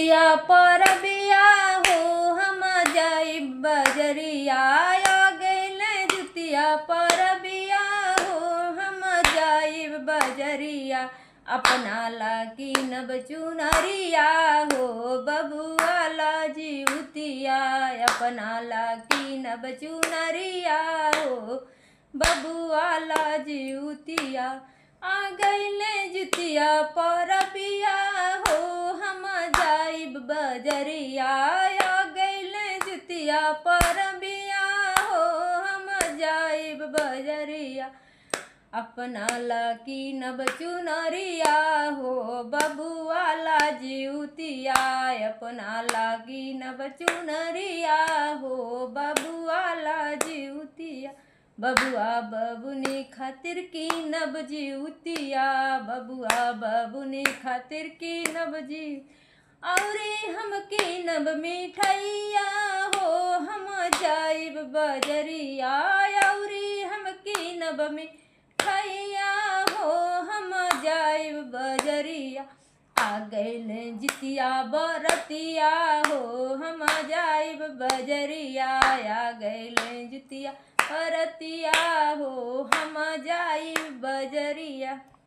जितिया परबिया हो हम जाइब बजरिया। आ गइले जितिया परबिया हो हम जाइब बजरिया। अपना ला कीनब चुनरिया हो बबुआ ला जिउतिया। अपना ला कीनब चुनरिया हो बबुआ ला जिउतिया। आ गइले जितिया परबिया हो हम जाइब बजरिया। आ गइले जितिया परबिया हो हम जाइब बजरिया। अपना ला कीनब चुनरिया हो बबुआ ला जिउतिया। अपना ला कीनब चुनरिया हो बबुआ ला जिउतिया। बबुआ बबुनी खातिर कीनब जिउतिया। बबुआ बबुनी खातिर कीनब जी औरी हम कीनब मिठैया हो हम जाइब बजरिया। औरी हम कीनब मिठैया हो हम जाइब बजरिया। आ गइले जितिया बरतिया हो हम जाइब बजरिया। आ गइले जितिया बरतिया हो हम जाइब बजरिया।